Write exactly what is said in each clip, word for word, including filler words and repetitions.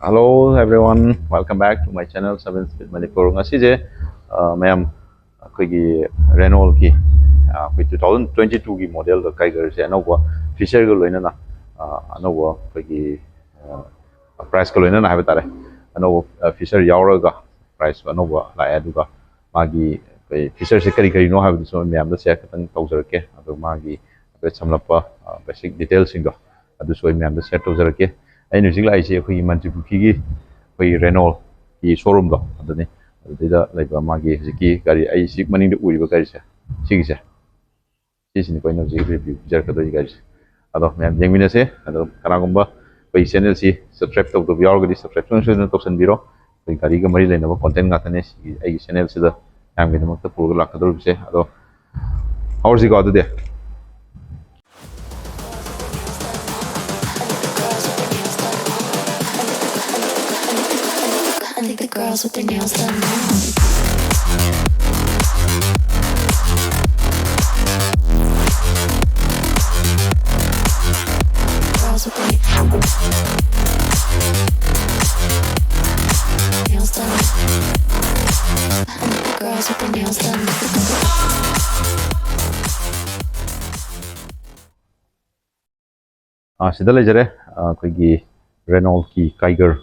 Hello everyone, welcome back to my channel Seven Speed Manipur. ꯉꯁꯤꯁꯦ ꯑ, ꯃꯌꯥꯝ ꯑꯩꯈꯣꯏꯒꯤ ꯔꯦꯅꯣꯜꯒꯤ ꯑ, ꯑꯩꯈꯣꯏ ꯇꯨ ꯊꯥꯎꯖꯟ ꯇ꯭ꯋꯦꯟꯇꯤ ꯇꯨꯒꯤ ꯃꯣꯗꯦꯜꯗ ꯀꯥꯏꯒꯔꯁꯦ ꯑꯅꯧꯕ ꯐꯤꯆꯔꯒ ꯂꯣꯏꯅꯅ ꯑ, ꯑꯅꯧꯕ ꯑꯩꯈꯣꯏꯒꯤ ꯄ꯭ꯔꯥꯏꯁꯀ ꯂꯣꯏꯅꯅ ꯍꯥꯏꯕ ꯇꯥꯔꯦ, ꯑꯅꯧꯕ ꯐꯤꯆꯔ ꯌꯥꯎꯔꯒ ꯄ꯭ꯔꯥꯏꯁ ꯑꯅꯧꯕ ꯂꯥꯛꯑꯦ꯫ ꯑꯗꯨꯒ ꯃꯥꯒꯤ ꯐꯤꯆꯔꯁꯦ ꯀꯔꯤ ꯀꯔꯤꯅꯣ ꯍꯥꯏꯕꯗꯨꯁꯨ ꯑꯩ ꯃꯌꯥꯝꯗ ꯁꯤꯌꯔ ꯈꯤꯇꯪ ꯇꯧꯖꯔꯛꯀꯦ꯫ ꯑꯗꯣ ꯃꯥꯒꯤ ꯍꯥꯏꯐꯦꯠ ꯁꯝꯂꯞꯄ ꯕꯦꯁꯤꯛ ꯗꯤꯇꯦꯜꯁꯤꯡꯗꯣ ꯑꯗꯨꯁꯨ ꯑꯩ ꯃꯌꯥꯝꯗ ꯁꯤꯌꯔ ꯇꯧꯖꯔꯛꯀꯦ꯫ ꯑꯩꯅ ꯍꯧꯖꯤꯛ ꯂꯥꯛꯏꯁꯦ ꯑꯩꯈꯣꯏꯒꯤ ꯃꯟꯇ꯭ꯔꯤ ꯄꯨꯈ꯭ꯔꯤꯒꯤ ꯑꯩꯈꯣꯏꯒꯤ ꯔꯦꯅꯣꯜꯒꯤ ꯁꯣꯔꯨꯝꯗꯣ ꯑꯗꯨꯅꯤ꯫ ꯑꯗꯨꯗꯩꯗ ꯂꯩꯕ ꯃꯥꯒꯤ ꯍꯧꯖꯤꯛꯀꯤ ꯒꯥꯔꯤ, ꯑꯩ ꯍꯧꯖꯤꯛ ꯃꯅꯤꯡꯗ ꯎꯔꯤꯕ ꯒꯥꯔꯤꯁꯦ, ꯁꯤꯒꯤꯁꯦ, ꯁꯤꯁꯤꯅꯤꯀꯣ ꯑꯩꯅ ꯍꯧꯖꯤꯛ ꯔꯤꯚ꯭ꯌꯨ ꯄꯤꯖꯔꯛꯀꯗꯣꯏ ꯒꯥꯔꯤꯁꯦ꯫ ꯑꯗꯣ ꯃꯌꯥꯝ ꯌꯦꯡꯃꯤꯟꯅꯁꯦ꯫ ꯑꯗꯣ ꯀꯅꯥꯒꯨꯝꯕ ꯑꯩꯈꯣꯏ ꯆꯦꯅꯦꯜꯁꯤ ꯁꯕꯁꯀ꯭ꯔꯥꯏꯕ ꯇꯧꯗꯕ ꯌꯥꯎꯔꯒꯗꯤ ꯁꯕꯁꯀ꯭ꯔꯥꯏꯕ ꯁꯣꯏꯗꯅ ꯁꯣꯏꯗꯅ ꯇꯧꯁꯟꯕꯤꯔꯣ꯫ ꯑꯩꯈꯣꯏ ꯒꯥꯔꯤꯒ ꯃꯔꯤ ꯂꯩꯅꯕ ꯀꯣꯟꯇꯦꯟ ꯉꯥꯛꯇꯅꯦ ꯁꯤꯒꯤ ꯑꯩꯒꯤ ꯆꯦꯅꯦꯜꯁꯤꯗ ꯃꯌꯥꯝꯒꯤꯗꯃꯛꯇ ꯄꯨꯔꯒ ꯂꯥꯛꯀꯗꯧꯔꯤꯕꯁꯦ꯫ ꯑꯗꯣ ꯍꯧꯔꯁꯤꯀꯣ ꯑꯗꯨꯗꯤ꯫ I think the girls with their nails done now. Girls with their nails done. I think the girls with their nails done. ꯑꯥ, ꯁꯤꯗ ꯂꯩꯖꯔꯦ꯫ ꯑꯥ, ꯑꯩꯈꯣꯏꯒꯤ ꯔꯦꯅꯣꯜꯀꯤ ꯀꯥꯏꯒꯔ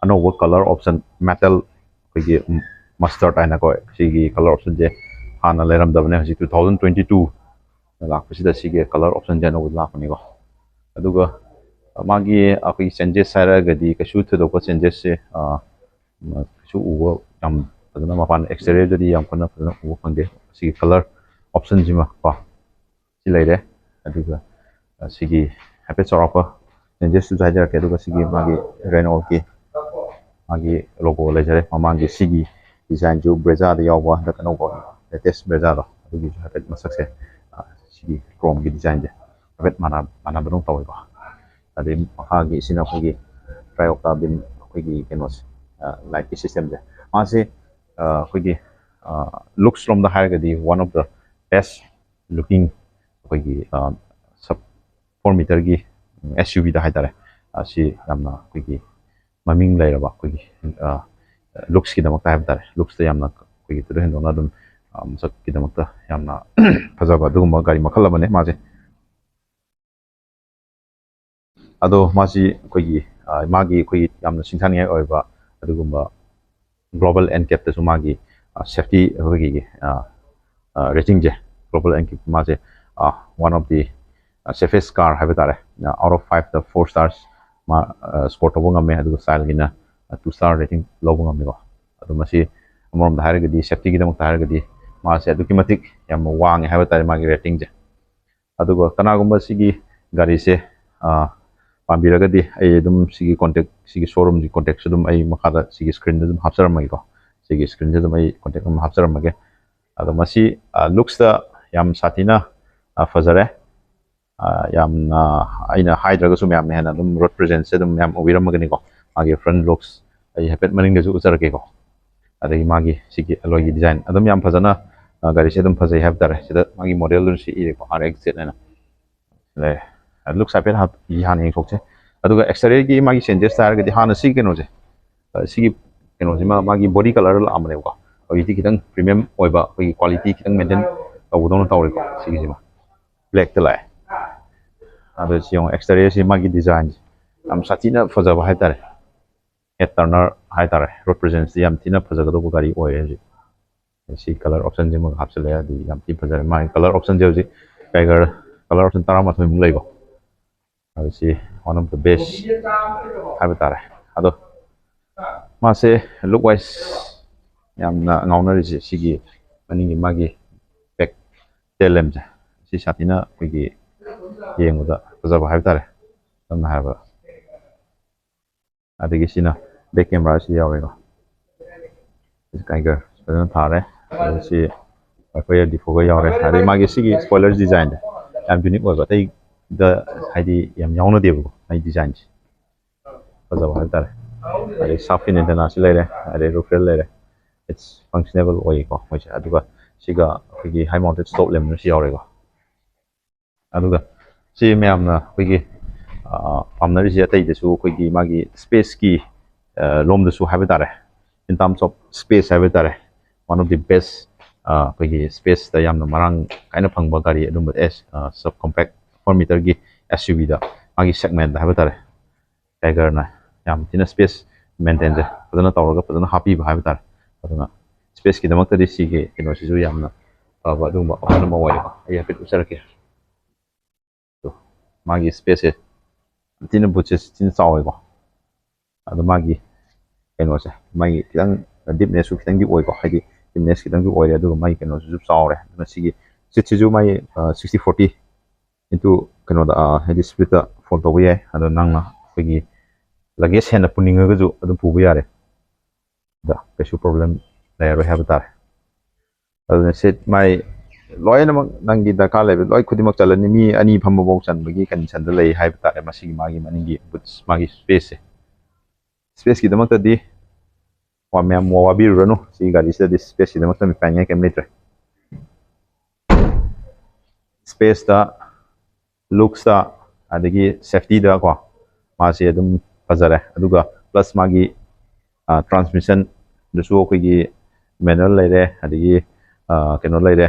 ꯑꯅꯧꯕ ꯀꯂꯔ ꯑꯣꯞꯁꯟ ꯃꯦꯇꯜ, ꯑꯩꯈꯣꯏꯒꯤ ꯃꯁꯇꯔꯠ ꯍꯥꯏꯅꯀꯣ, ꯁꯤꯒꯤ ꯀꯂꯔ ꯑꯣꯞꯁꯟꯁꯦ ꯍꯥꯟꯅ ꯂꯩꯔꯝꯗꯕꯅꯦ꯫ ꯍꯧꯖꯤꯛ ꯇꯨ ꯊꯥꯎꯖꯟ ꯇ꯭ꯋꯦꯟꯇꯤ ꯇꯨ ꯂꯥꯛꯄꯁꯤꯗ ꯁꯤꯒꯤ ꯀꯂꯔ ꯑꯣꯞꯁꯟꯁꯦ ꯑꯅꯧꯕ ꯂꯥꯛꯄꯅꯤꯀꯣ꯫ ꯑꯗꯨꯒ ꯃꯥꯒꯤ ꯑꯩꯈꯣꯏꯒꯤ ꯆꯦꯟꯖꯦꯁ ꯍꯥꯏꯔꯒꯗꯤ ꯀꯩꯁꯨ ꯊꯣꯏꯗꯣꯛꯄ ꯆꯦꯟꯖꯦꯁꯁꯦ, ꯑꯥ, ꯀꯩꯁꯨ ꯎꯕ ꯌꯥꯝ ꯐꯖꯅ, ꯃꯄꯥꯟ ꯑꯦꯛꯁꯇꯦꯔꯤꯌꯔꯗꯗꯤ ꯌꯥꯝ ꯀꯟꯅ ꯐꯖꯅ ꯎꯕ ꯐꯪꯗꯦ꯫ ꯁꯤꯒꯤ ꯀꯂꯔ ꯑꯣꯞꯁꯟꯁꯤꯃ ꯀꯣ, ꯁꯤ ꯂꯩꯔꯦ꯫ ꯑꯗꯨꯒ, ꯑ, ꯁꯤꯒꯤ ꯍꯥꯏꯐꯦꯠ ꯆꯥꯎꯔꯥꯛꯄ ꯆꯦꯟꯖꯦꯁꯇꯨꯁꯨ ꯍꯥꯏꯖꯔꯛꯀꯦ꯫ ꯑꯗꯨꯒ ꯁꯤꯒꯤ ꯃꯥꯒꯤ ꯔꯦꯅꯣꯜꯀꯤ ꯃꯥꯒꯤ ꯂꯣꯒꯣ ꯂꯩꯖꯔꯦ꯫ ꯃꯃꯥꯡꯒꯤ ꯁꯤꯒꯤ ꯗꯤꯖꯥꯏꯟꯁꯨ ꯕ꯭ꯔꯦꯖꯥꯗ ꯌꯥꯎꯕ ꯍꯟꯗꯛ ꯑꯅꯧꯕ ꯂꯦꯇꯦꯁ ꯕ꯭ꯔꯦꯖꯥꯗꯣ, ꯑꯗꯨꯒꯤꯁꯨ ꯍꯥꯏꯐꯦꯠ ꯃꯁꯛꯁꯦ, ꯑ, ꯁꯤꯒꯤ ꯀ꯭ꯔꯣꯝꯒꯤ ꯗꯤꯖꯥꯏꯟꯁꯦ ꯍꯥꯏꯐꯦꯠ ꯃꯥꯟꯅ-, ꯃꯥꯟꯅꯕꯗꯧ ꯇꯧꯋꯦꯀꯣ꯫ ꯑꯗꯩ ꯃꯈꯥꯒꯤ ꯁꯤꯅ ꯑꯩꯈꯣꯏꯒꯤ ꯇ꯭ꯔꯥꯏꯑꯣꯛꯇꯥ ꯕꯤꯝ, ꯑꯩꯈꯣꯏꯒꯤ ꯀꯩꯅꯣꯁꯦ, ꯑ, ꯂꯥꯏꯠꯀꯤ ꯁꯤꯁꯇꯦꯝꯁꯦ꯫ ꯃꯥꯁꯦ, ꯑ, ꯑꯩꯈꯣꯏꯒꯤ, ꯑ, ꯂꯨꯛꯁ ꯂꯣꯝꯗ ꯍꯥꯏꯔꯒꯗꯤ one of the best looking ꯑꯩꯈꯣꯏꯒꯤ, ꯑ, ꯁꯕ ꯐꯣꯔ ꯃꯤꯇꯔꯒꯤ ꯑꯦꯁ ꯌꯨ ꯚꯤꯗ ꯍꯥꯏꯇꯥꯔꯦ꯫ ꯑ, ꯁꯤ ꯌꯥꯝꯅ ꯑꯩꯈꯣꯏꯒꯤ ꯃꯃꯤꯡ ꯂꯩꯔꯕ ꯑꯩꯈꯣꯏꯒꯤ ꯂꯨꯛꯁꯀꯤꯗꯃꯛꯇ ꯍꯥꯏꯕ ꯇꯥꯔꯦ, ꯂꯨꯛꯁꯇ ꯌꯥꯝꯅ ꯑꯩꯈꯣꯏꯒꯤ ꯊꯣꯏꯗꯣꯛ ꯍꯦꯟꯗꯣꯛꯅ ꯑꯗꯨꯝ ꯃꯁꯛꯀꯤꯗꯃꯛꯇ ꯌꯥꯝꯅ ꯐꯖꯕ ꯑꯗꯨꯒꯨꯝꯕ ꯒꯥꯔꯤ ꯃꯈꯜ ꯑꯃꯅꯦ ꯃꯥꯁꯦ꯫ ꯑꯗꯣ ꯃꯥꯁꯤ ꯑꯩꯈꯣꯏꯒꯤ ꯃꯥꯒꯤ ꯑꯩꯈꯣꯏꯒꯤ ꯌꯥꯝꯅ ꯁꯤꯡꯊꯥꯅꯤꯡꯉꯥꯏ ꯑꯣꯏꯕ ꯑꯗꯨꯒꯨꯝꯕ ꯒ꯭ꯂꯣꯕꯦꯜ ꯑꯦꯟ ꯀꯦꯞꯇꯁꯨ ꯃꯥꯒꯤ ꯁꯦꯐꯇꯤ ꯑꯩꯈꯣꯏꯒꯤ ꯔꯦꯇꯤꯡꯁꯦ, ꯒ꯭ꯂꯣꯕꯦꯜ ꯑꯦꯟ ꯀꯦꯞ ꯃꯥꯁꯦ one of the safest car ꯍꯥꯏꯕ ꯇꯥꯔꯦ꯫ Out of fiveꯇ four stars ꯃꯥ ꯁ꯭ꯀꯣꯔ ꯇꯧꯕ ꯉꯝꯃꯦ꯫ ꯑꯗꯨꯒ ꯁꯥꯏꯜꯒꯤꯅ two star rating ꯂꯧꯕ ꯉꯝꯃꯤꯀꯣ꯫ ꯑꯗꯣ ꯃꯁꯤ ꯑꯃꯔꯣꯝꯗ ꯍꯥꯏꯔꯒꯗꯤ, ꯁꯦꯐꯇꯤꯒꯤꯗꯃꯛꯇ ꯍꯥꯏꯔꯒꯗꯤ ꯃꯥꯁꯦ ꯑꯗꯨꯛꯀꯤ ꯃꯇꯤꯛ ꯌꯥꯝꯅ ꯋꯥꯡꯉꯦ ꯍꯥꯏꯕ ꯇꯥꯔꯦ ꯃꯥꯒꯤ ꯔꯦꯇꯤꯡꯁꯦ꯫ ꯑꯗꯨꯒ ꯀꯅꯥꯒꯨꯝꯕ ꯁꯤꯒꯤ ꯒꯥꯔꯤꯁꯦ ꯄꯥꯝꯕꯤꯔꯒꯗꯤ ꯑꯩ ꯑꯗꯨꯝ ꯁꯤꯒꯤ ꯀꯣꯟꯇꯦꯛ, ꯁꯤꯒꯤ ꯁꯣꯔꯨꯝꯒꯤ ꯀꯣꯟꯇꯦꯛꯁꯨ ꯑꯗꯨꯝ ꯑꯩ ꯃꯈꯥꯗ ꯁꯤꯒꯤ ꯁ꯭ꯀ꯭ꯔꯤꯟꯗ ꯑꯗꯨꯝ ꯍꯥꯞꯆꯔꯝꯃꯒꯦꯀꯣ꯫ ꯁꯤꯒꯤ ꯁ꯭ꯀ꯭ꯔꯤꯟꯁꯦ ꯑꯗꯨꯝ ꯑꯩ ꯀꯣꯟꯇꯦꯛ ꯑꯗꯨꯝ ꯍꯥꯞꯆꯔꯝꯃꯒꯦ꯫ ꯑꯗꯣ ꯃꯁꯤ ꯂꯨꯛꯁꯇ ꯌꯥꯝ ꯁꯥꯊꯤꯅ ꯐꯖꯔꯦ꯫ ꯌꯥꯝꯅ ꯑꯩꯅ ꯍꯥꯏꯗ꯭ꯔꯒꯁꯨ ꯃꯌꯥꯝꯅ ꯍꯦꯟꯅ ꯑꯗꯨꯝ ꯔꯣꯗ ꯄ꯭ꯔꯦꯖꯦꯟꯁꯁꯦ ꯑꯗꯨꯝ ꯃꯌꯥꯝ ꯎꯕꯤꯔꯝꯃꯒꯅꯤꯀꯣ꯫ ꯃꯥꯒꯤ ꯐ꯭ꯔꯟ ꯂꯨꯛꯁ ꯑꯩ ꯍꯥꯏꯐꯦꯠ ꯃꯅꯤꯡꯗꯁꯨ ꯎꯠꯆꯔꯛꯀꯦꯀꯣ꯫ ꯑꯗꯒꯤ ꯃꯥꯒꯤ ꯁꯤꯒꯤ ꯑꯦꯂꯣꯏꯒꯤ ꯗꯤꯖꯥꯏꯟ ꯑꯗꯨꯝ ꯌꯥꯝ ꯐꯖꯅ ꯒꯥꯔꯤꯁꯦ ꯑꯗꯨꯝ ꯐꯖꯩ ꯍꯥꯏꯕ ꯇꯥꯔꯦ꯫ ꯁꯤꯗ ꯃꯥꯒꯤ ꯃꯣꯗꯦꯜꯗꯨꯁꯨ ꯏꯔꯦꯀꯣ, R X Z ꯍꯥꯏꯅ ꯂꯩꯔꯦ꯫ ꯂꯨꯛꯁ ꯍꯥꯏꯐꯦꯠ ꯍꯥꯟꯅ ꯌꯦꯡꯊꯣꯛꯁꯦ꯫ ꯑꯗꯨꯒ ꯑꯦꯛꯁꯇꯔꯤꯌꯔꯒꯤ ꯃꯥꯒꯤ ꯆꯦꯟꯖꯦꯁꯇ ꯍꯥꯏꯔꯒꯗꯤ ꯍꯥꯟꯅ ꯁꯤꯒꯤ ꯀꯩꯅꯣꯁꯦ, ꯁꯤꯒꯤ ꯀꯩꯅꯣꯁꯤꯃ ꯃꯥꯒꯤ ꯕꯣꯗꯤ ꯀꯂꯔꯗ ꯂꯥꯛꯑꯝꯕꯅꯦꯕꯀꯣ꯫ ꯍꯧꯖꯤꯛꯇꯤ ꯈꯤꯇꯪ ꯄ꯭ꯔꯤꯃꯤꯌꯝ ꯑꯣꯏꯕ, ꯑꯩꯈꯣꯏꯒꯤ ꯀ꯭ꯋꯥꯂꯤꯇꯤ ꯈꯤꯇꯪ ꯃꯦꯟꯇꯦꯟ ꯇꯧꯕꯗꯧꯅ ꯇꯧꯔꯦꯀꯣ꯫ ꯁꯤꯒꯤꯁꯤꯃ ꯕ꯭ꯂꯦꯛꯇ ꯂꯥꯛꯑꯦ꯫ ꯑꯗꯣ ꯁꯤ ꯌꯦꯡꯉꯣ, ꯑꯦꯛꯁꯇꯔꯤꯌꯔꯁꯤ ꯃꯥꯒꯤ ꯗꯤꯖꯥꯏꯟꯁꯦ ꯌꯥꯝ ꯁꯥꯊꯤꯅ ꯐꯖꯕ ꯍꯥꯏꯇꯥꯔꯦ꯫ ꯍꯦꯠ ꯇꯔꯅꯔ ꯍꯥꯏꯇꯥꯔꯦ, ꯔꯣꯗ ꯄ꯭ꯔꯦꯖꯦꯟꯁꯇꯤ ꯌꯥꯝ ꯊꯤꯅ ꯐꯖꯒꯗꯧꯕ ꯒꯥꯔꯤ ꯑꯣꯏꯔꯦ ꯍꯧꯖꯤꯛ꯫ ꯁꯤ ꯀꯂꯔ ꯑꯣꯞꯁꯟꯁꯤꯃꯒ ꯍꯥꯞꯆꯤꯜꯂꯦ, ꯑꯗꯨꯗꯤ ꯌꯥꯝ ꯊꯤ ꯐꯖꯔꯦ꯫ ꯃꯥꯒꯤ ꯀꯂꯔ ꯑꯣꯞꯁꯟꯁꯦ ꯍꯧꯖꯤꯛ ꯀꯥꯏꯒꯔ ꯀꯂꯔ ꯑꯣꯞꯁꯟ ꯇꯔꯥꯃꯥꯊꯣꯏꯃꯨꯛ ꯂꯩꯀꯣ꯫ ꯑꯗꯨ ꯁꯤ one of the best ꯍꯥꯏꯕ ꯇꯥꯔꯦ꯫ ꯑꯗꯣ ꯃꯥꯁꯦ ꯂꯨꯛ ꯋꯥꯏꯁ ꯌꯥꯝꯅ ꯉꯥꯎꯅꯔꯤꯁꯦ ꯁꯤꯒꯤ ꯃꯅꯤꯡꯒꯤ ꯃꯥꯒꯤ ꯕꯦꯛ ꯇꯦꯜ ꯂꯦꯝꯁꯦ꯫ ꯁꯤ ꯁꯥꯊꯤꯅ ꯑꯩꯈꯣꯏꯒꯤ ꯌꯦꯡꯕꯗ ꯐꯖꯕ ꯍꯥꯏꯕ ꯇꯥꯔꯦ, ꯁꯝꯅ ꯍꯥꯏꯔꯕꯗ꯫ ꯑꯗꯒꯤ ꯁꯤꯅ ꯕꯦꯛ ꯀꯦꯃꯦꯔꯥꯁꯤ ꯌꯥꯎꯔꯦꯀꯣ꯫ ꯀꯥꯏꯒꯔ ꯐꯖꯅ ꯊꯥꯔꯦ꯫ ꯑꯗꯨ ꯁꯤ ꯋꯥꯏꯄꯔ ꯗꯤꯐꯣꯒꯔ ꯌꯥꯎꯔꯦ꯫ ꯑꯗꯩ ꯃꯥꯒꯤ ꯁꯤꯒꯤ ꯁ꯭ꯄꯣꯏꯂꯔ ꯗꯤꯖꯥꯏꯟꯁꯦ ꯌꯥꯝ ꯌꯨꯅꯤꯛ ꯑꯣꯏꯕ, ꯑꯇꯩꯗ ꯍꯥꯏꯗꯤ ꯌꯥꯝ ꯌꯥꯎꯅꯗꯦꯕꯀꯣ ꯃꯥꯒꯤ ꯗꯤꯖꯥꯏꯟꯁꯦ꯫ ꯐꯖꯕ ꯍꯥꯏꯕ ꯇꯥꯔꯦ꯫ ꯑꯗꯩ ꯁꯥꯔꯛ ꯐꯤꯟ ꯑꯦꯟꯇꯦꯅꯥꯁꯤ ꯂꯩꯔꯦ, ꯑꯗꯩ ꯔꯨꯐ ꯔꯦꯜ ꯂꯩꯔꯦ꯫ It's functional ꯑꯣꯏꯌꯦꯀꯣ ꯃꯣꯏꯁꯦ꯫ ꯑꯗꯨꯒ ꯁꯤꯒ ꯑꯩꯈꯣꯏꯒꯤ ꯍꯥꯏ ꯃꯥꯎꯟꯇꯦꯠ ꯁ꯭ꯇꯣꯞ ꯂꯦꯝꯅꯁꯨ ꯌꯥꯎꯔꯦꯀꯣ꯫ ꯑꯗꯨꯒ ꯁꯤ ꯃꯌꯥꯝꯅ ꯑꯩꯈꯣꯏꯒꯤ ꯄꯥꯝꯅꯔꯤꯁꯦ ꯑꯇꯩꯗꯁꯨ ꯑꯩꯈꯣꯏꯒꯤ ꯃꯥꯒꯤ ꯁ꯭ꯄꯦꯁꯀꯤ ꯂꯣꯝꯗꯁꯨ ꯍꯥꯏꯕ ꯇꯥꯔꯦ, in terms of space ꯍꯥꯏꯕ ꯇꯥꯔꯦ, one of the best, ꯑꯩꯈꯣꯏꯒꯤ spaceꯇ ꯌꯥꯝꯅ ꯃꯔꯥꯡ ꯀꯥꯏꯅ ꯐꯪꯕ ꯒꯥꯔꯤ ꯑꯗꯨꯝꯕ ꯑꯦꯁ, sub compact four meterꯒꯤ SUVꯗ ꯃꯥꯒꯤ segmentꯇ ꯍꯥꯏꯕ ꯇꯥꯔꯦ, Tigerꯅ ꯌꯥꯝ ꯊꯤꯅ space maintainꯁꯦ ꯐꯖꯅ ꯇꯧꯔꯒ ꯐꯖꯅ ꯍꯥꯞꯄꯤꯕ ꯍꯥꯏꯕ ꯇꯥꯔꯦ꯫ ꯑꯗꯨꯅ spaceꯀꯤꯗꯃꯛꯇꯗꯤ ꯁꯤꯒꯤ ꯀꯩꯅꯣꯁꯤꯁꯨ ꯌꯥꯝꯅ ꯐꯕ ꯑꯗꯨꯒꯨꯝꯕ option ꯑꯃ ꯑꯣꯏꯌꯦꯀꯣ꯫ ꯑꯩ ꯍꯥꯏꯐꯦꯠ ꯎꯠꯆꯔꯛꯀꯦ꯫ ꯑꯗꯣ ꯃꯥꯒꯤ spaceꯁꯦ ꯌꯥꯝ ꯊꯤꯅ, bootꯁꯦ ꯊꯤꯅ ꯆꯥꯎꯋꯦꯀꯣ꯫ ꯑꯗꯣ ꯃꯥꯒꯤ ꯀꯩꯅꯣꯁꯦ, ꯃꯥꯒꯤ ꯈꯤꯇꯪ deepnessꯁꯨ ꯈꯤꯇꯪꯗꯤ ꯑꯣꯏꯀꯣ, ꯍꯥꯏꯗꯤ deepness ꯈꯤꯇꯪꯗꯤ ꯑꯣꯏꯔꯦ꯫ ꯑꯗꯨꯒ ꯃꯥꯒꯤ ꯀꯩꯅꯣꯁꯤꯁꯨ ꯆꯥꯎꯔꯦ꯫ ꯑꯗꯨꯅ ꯁꯤꯒꯤ seatꯁꯤꯁꯨ ꯃꯥꯒꯤ sixty forty into ꯀꯩꯅꯣꯗ, ꯍꯥꯏꯗꯤ splitꯇ fold ꯇꯧꯕ ꯌꯥꯏ꯫ ꯑꯗꯣ ꯅꯪꯅ ꯑꯩꯈꯣꯏꯒꯤ luggage ꯍꯦꯟꯅ ꯄꯨꯅꯤꯡꯉꯒꯁꯨ ꯑꯗꯨꯝ ꯄꯨꯕ ꯌꯥꯔꯦ꯫ ꯑꯗ ꯀꯩꯁꯨ problem ꯂꯩꯔꯔꯣꯏ ꯍꯥꯏꯕ ꯇꯥꯔꯦ꯫ ꯑꯗꯨꯅ seat ꯃꯥꯏ ꯂꯣꯏꯅꯃꯛ ꯅꯪꯒꯤ ꯗꯔꯀꯥꯔ ꯂꯩꯕ ꯂꯣꯏ ꯈꯨꯗꯤꯡꯃꯛ ꯆꯜꯂꯅꯤ꯫ ꯃꯤ ꯑꯅꯤ ꯐꯝꯕꯐꯥꯎ ꯆꯟꯕꯒꯤ conditionꯗ ꯂꯩ ꯍꯥꯏꯕ ꯇꯥꯔꯦ꯫ ꯃꯁꯤꯒꯤ ꯃꯥꯒꯤ ꯃꯅꯤꯡꯒꯤ boots, ꯃꯥꯒꯤ spaceꯁꯦ, spaceꯀꯤꯗꯃꯛꯇꯗꯤ ꯋꯥ-, ꯃꯌꯥꯝ ꯋꯥꯕꯤꯔꯨꯔꯅꯨ꯫ ꯁꯤ ꯒꯥꯔꯤꯁꯤꯗꯗꯤ spaceꯀꯤꯗꯃꯛꯇ ꯃꯤꯄꯥꯏꯅꯤꯡꯉꯥꯏ ꯀꯩꯝ ꯂꯩꯇ꯭ꯔꯦ꯫ Spaceꯇ, looksta, ꯑꯗꯒꯤ safetyꯗ ꯀꯣ, ꯃꯥꯁꯦ ꯑꯗꯨꯝ ꯐꯖꯔꯦ꯫ ꯑꯗꯨꯒ plus ꯃꯥꯒꯤ transmissionꯗꯁꯨ ꯑꯩꯈꯣꯏꯒꯤ manual ꯂꯩꯔꯦ, ꯑꯗꯒꯤ ꯀꯩꯅꯣ ꯂꯩꯔꯦ,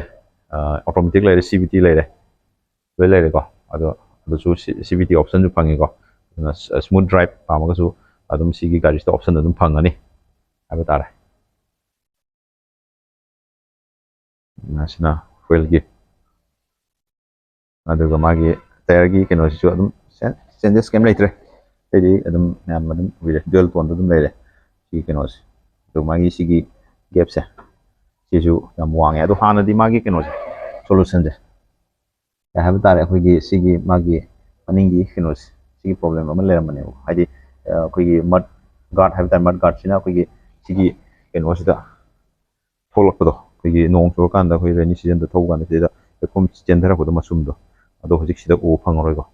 automatic ꯂꯩꯔꯦ, CVT ꯂꯩꯔꯦ, ꯂꯣꯏ ꯂꯩꯔꯦꯀꯣ꯫ ꯑꯗꯣ ꯑꯗꯨꯁꯨ CVT optionꯁꯨ ꯐꯪꯉꯤꯀꯣ꯫ ꯑꯗꯨꯅ smooth drive ꯄꯥꯝꯃꯒꯁꯨ ꯑꯗꯨꯝ ꯁꯤꯒꯤ ꯒꯥꯔꯤꯁꯤꯗ option ꯑꯗꯨꯝ ꯐꯪꯒꯅꯤ ꯍꯥꯏꯕ ꯇꯥꯔꯦ꯫ ꯑꯁꯤꯅ wheelꯒꯤ, ꯑꯗꯨꯒ ꯃꯥꯒꯤ tyreꯒꯤ ꯀꯩꯅꯣꯁꯤꯁꯨ ꯑꯗꯨꯝ changes ꯀꯩꯝ ꯂꯩꯇ꯭ꯔꯦ꯫ ꯑꯇꯩꯗꯤ ꯑꯗꯨꯝ ꯃꯌꯥꯝ ꯑꯗꯨꯝ ꯎꯕꯤꯔꯦ, dual toneꯗ ꯑꯗꯨꯝ ꯂꯩꯔꯦ ꯁꯤꯒꯤ ꯀꯩꯅꯣꯁꯦ꯫ ꯑꯗꯨ ꯃꯥꯒꯤ ꯁꯤꯒꯤ gapꯁꯦ ꯁꯤꯁꯨ ꯌꯥꯝ ꯋꯥꯡꯉꯦ꯫ ꯑꯗꯣ ꯍꯥꯟꯅꯗꯤ ꯃꯥꯒꯤ ꯀꯩꯅꯣꯁꯦ, solutionꯁꯦ ꯀꯩ ꯍꯥꯏꯕ ꯇꯥꯔꯦ, ꯑꯩꯈꯣꯏꯒꯤ ꯁꯤꯒꯤ ꯃꯥꯒꯤ ꯃꯅꯤꯡꯒꯤ ꯀꯩꯅꯣꯁꯦ, ꯁꯤꯒꯤ problem ꯑꯃ ꯂꯩꯔꯝꯕꯅꯦꯕ꯫ ꯍꯥꯏꯗꯤ ꯑꯩꯈꯣꯏꯒꯤ mud guard ꯍꯥꯏꯕ ꯇꯥꯔꯦ, mud guardꯁꯤꯅ ꯑꯩꯈꯣꯏꯒꯤ ꯁꯤꯒꯤ ꯀꯩꯅꯣꯁꯤꯗ ꯊꯣꯛꯂꯛꯄꯗꯣ, ꯑꯩꯈꯣꯏꯒꯤ ꯅꯣꯡ ꯆꯨꯔꯀꯥꯟꯗ ꯑꯩꯈꯣꯏ rainy seasonꯗ ꯊꯧꯕ ꯀꯥꯟꯗ ꯁꯤꯗ ꯂꯩꯈꯣꯝ ꯆꯦꯟꯊꯔꯛꯄꯗꯣ ꯃꯆꯨꯝꯗꯣ, ꯑꯗꯣ ꯍꯧꯖꯤꯛ ꯁꯤꯗ ꯎꯕ ꯐꯪꯉꯔꯣꯏꯀꯣ꯫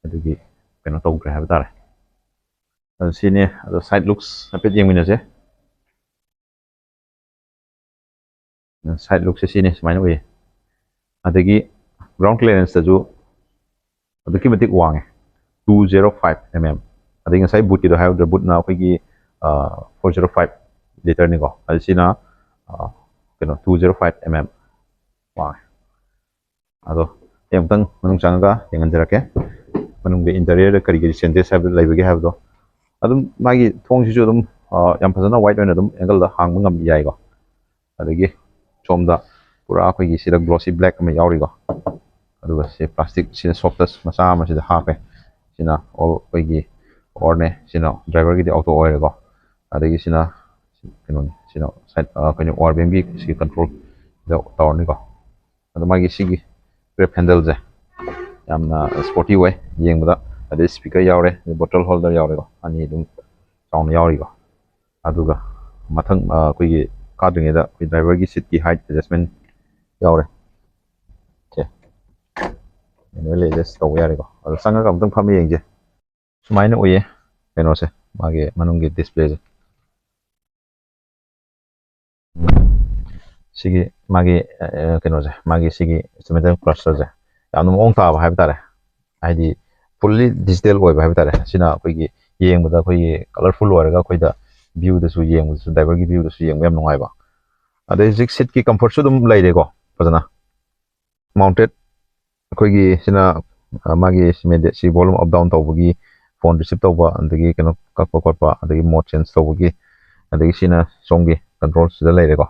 ꯑꯗꯨꯒꯤ ꯀꯩꯅꯣ ꯇꯧꯈ꯭ꯔꯦ ꯍꯥꯏꯕ ꯇꯥꯔꯦ꯫ ꯑꯗꯣ ꯁꯤꯅꯦ꯫ ꯑꯗꯣ side looks ꯍꯥꯏꯐꯦꯠ ꯌꯦꯡꯃꯤꯟꯅꯁꯦ꯫ Side lookꯁꯦ ꯁꯤꯅꯤ, ꯁꯨꯃꯥꯏꯅ ꯎꯏ꯫ ꯑꯗꯒꯤ ground clearanceꯇꯁꯨ ꯑꯗꯨꯛꯀꯤ ꯃꯇꯤꯛ ꯋꯥꯡꯉꯦ, two zero five mm꯫ ꯑꯗꯒꯤ ꯉꯁꯥꯏ bootꯀꯤꯗꯣ ꯍꯥꯏꯍꯧꯗ꯭ꯔꯦ, bootꯅ ꯑꯩꯈꯣꯏꯒꯤ four zero five literꯅꯤꯀꯣ꯫ ꯑꯗꯨ ꯁꯤꯅ ꯑ, ꯀꯩꯅꯣ two zero five mm ꯋꯥꯡꯉꯦ꯫ ꯑꯗꯣ ꯑꯩ ꯑꯃꯨꯛꯇꯪ ꯃꯅꯨꯡ ꯆꯪꯉꯒ ꯌꯦꯡꯍꯟꯖꯔꯛꯀꯦ, ꯃꯅꯨꯡꯗ interiorꯗ ꯀꯔꯤ ꯀꯔꯤ changes ꯍꯥꯏꯕ ꯂꯩꯕꯒꯦ ꯍꯥꯏꯕꯗꯣ꯫ ꯑꯗꯨꯝ ꯃꯥꯒꯤ ꯊꯣꯡꯁꯤꯁꯨ ꯑꯗꯨꯝ ꯑ, ꯌꯥꯝ ꯐꯖꯅ wide ꯑꯣꯏꯅ ꯑꯗꯨꯝ angleꯗ ꯍꯥꯡꯕ ꯉꯝ ꯌꯥꯏꯀꯣ꯫ ꯑꯗꯒꯤ ꯁꯣꯝꯗ ꯄꯨꯔꯥ ꯑꯩꯈꯣꯏꯒꯤ ꯁꯤꯗ glossy black ꯑꯃ ꯌꯥꯎꯔꯤꯀꯣ꯫ ꯑꯗꯨꯒ ꯁꯤ plastic ꯁꯤꯗ soft touch ꯃꯆꯥ ꯑꯃ ꯁꯤꯗ ꯍꯥꯞꯄꯦ꯫ ꯁꯤꯅ all ꯑꯩꯈꯣꯏꯒꯤ ꯑꯣꯔꯅꯦ꯫ ꯁꯤꯅ driverꯒꯤꯗꯤ auto ꯑꯣꯏꯔꯦꯀꯣ꯫ ꯑꯗꯒꯤ ꯁꯤꯅ ꯀꯩꯅꯣꯅꯤ, ꯁꯤꯅ side ꯑ, ꯀꯩꯅꯣ ꯑꯣꯔ ꯕꯦꯝꯒꯤ ꯁꯤ control ꯇꯧꯔꯅꯤꯀꯣ꯫ ꯑꯗꯣ ꯃꯥꯒꯤ ꯁꯤꯒꯤ grab handleꯁꯦ ꯌꯥꯝꯅ sporty ꯑꯣꯏ ꯌꯦꯡꯕꯗ꯫ ꯑꯗꯩ speaker ꯌꯥꯎꯔꯦ, bottle holder ꯌꯥꯎꯔꯦꯀꯣ, ꯑꯅꯤ ꯑꯗꯨꯝ ꯆꯥꯎꯅ ꯌꯥꯎꯔꯤꯀꯣ꯫ ꯑꯗꯨꯒ ꯃꯊꯪ ꯑ, ꯑꯩꯈꯣꯏꯒꯤ ꯀꯥꯗ꯭ꯔꯤꯉꯩꯗ ꯑꯩꯈꯣꯏ driverꯒꯤ seatꯀꯤ height adjustment ꯌꯥꯎꯔꯦ꯫ ꯁꯦ, manual adjust ꯇꯧꯕ ꯌꯥꯔꯦꯀꯣ꯫ ꯑꯗꯣ ꯆꯪꯉꯒ ꯑꯃꯨꯛꯇꯪ ꯐꯝꯃ ꯌꯦꯡꯁꯦ꯫ ꯁꯨꯃꯥꯏꯅ ꯎꯏꯌꯦ ꯀꯩꯅꯣꯁꯦ, ꯃꯥꯒꯤ ꯃꯅꯨꯡꯒꯤ displayꯁꯦ꯫ ꯁꯤꯒꯤ ꯃꯥꯒꯤ ꯑ, ꯀꯩꯅꯣꯁꯦ, ꯃꯥꯒꯤ ꯁꯤꯒꯤ instrumental clusterꯁꯦ ꯌꯥꯝꯅ ꯃꯑꯣꯡ ꯇꯥꯕ ꯍꯥꯏꯕ ꯇꯥꯔꯦ꯫ ꯍꯥꯏꯗꯤ fully digital ꯑꯣꯏꯕ ꯍꯥꯏꯕ ꯇꯥꯔꯦ꯫ ꯁꯤꯅ ꯑꯩꯈꯣꯏꯒꯤ ꯌꯦꯡꯕꯗ ꯑꯩꯈꯣꯏꯒꯤ colourful ꯑꯣꯏꯔꯒ ꯑꯩꯈꯣꯏꯗ viewꯗꯁꯨ ꯌꯦꯡꯕꯗꯁꯨ, driverꯒꯤ viewꯗꯁꯨ ꯌꯦꯡꯕ ꯌꯥꯝ ꯅꯨꯡꯉꯥꯏꯕ꯫ ꯑꯗꯩ ꯍꯧꯖꯤꯛ seatꯀꯤ comfortꯁꯨ ꯑꯗꯨꯝ ꯂꯩꯔꯦꯀꯣ ꯐꯖꯅ꯫ Mounted ꯑꯩꯈꯣꯏꯒꯤ ꯁꯤꯅ ꯑ, ꯃꯥꯒꯤ ꯁꯤ ꯃꯦꯗꯦ-, ꯁꯤ volume up down ꯇꯧꯕꯒꯤ, phone receive ꯇꯧꯕ, ꯑꯗꯒꯤ ꯀꯩꯅꯣ ꯀꯛꯄ ꯈꯣꯠꯄ, ꯑꯗꯒꯤ mode change ꯇꯧꯕꯒꯤ, ꯑꯗꯒꯤ ꯁꯤꯅ ꯁꯣꯝꯒꯤ control ꯁꯤꯗ ꯂꯩꯔꯦꯀꯣ꯫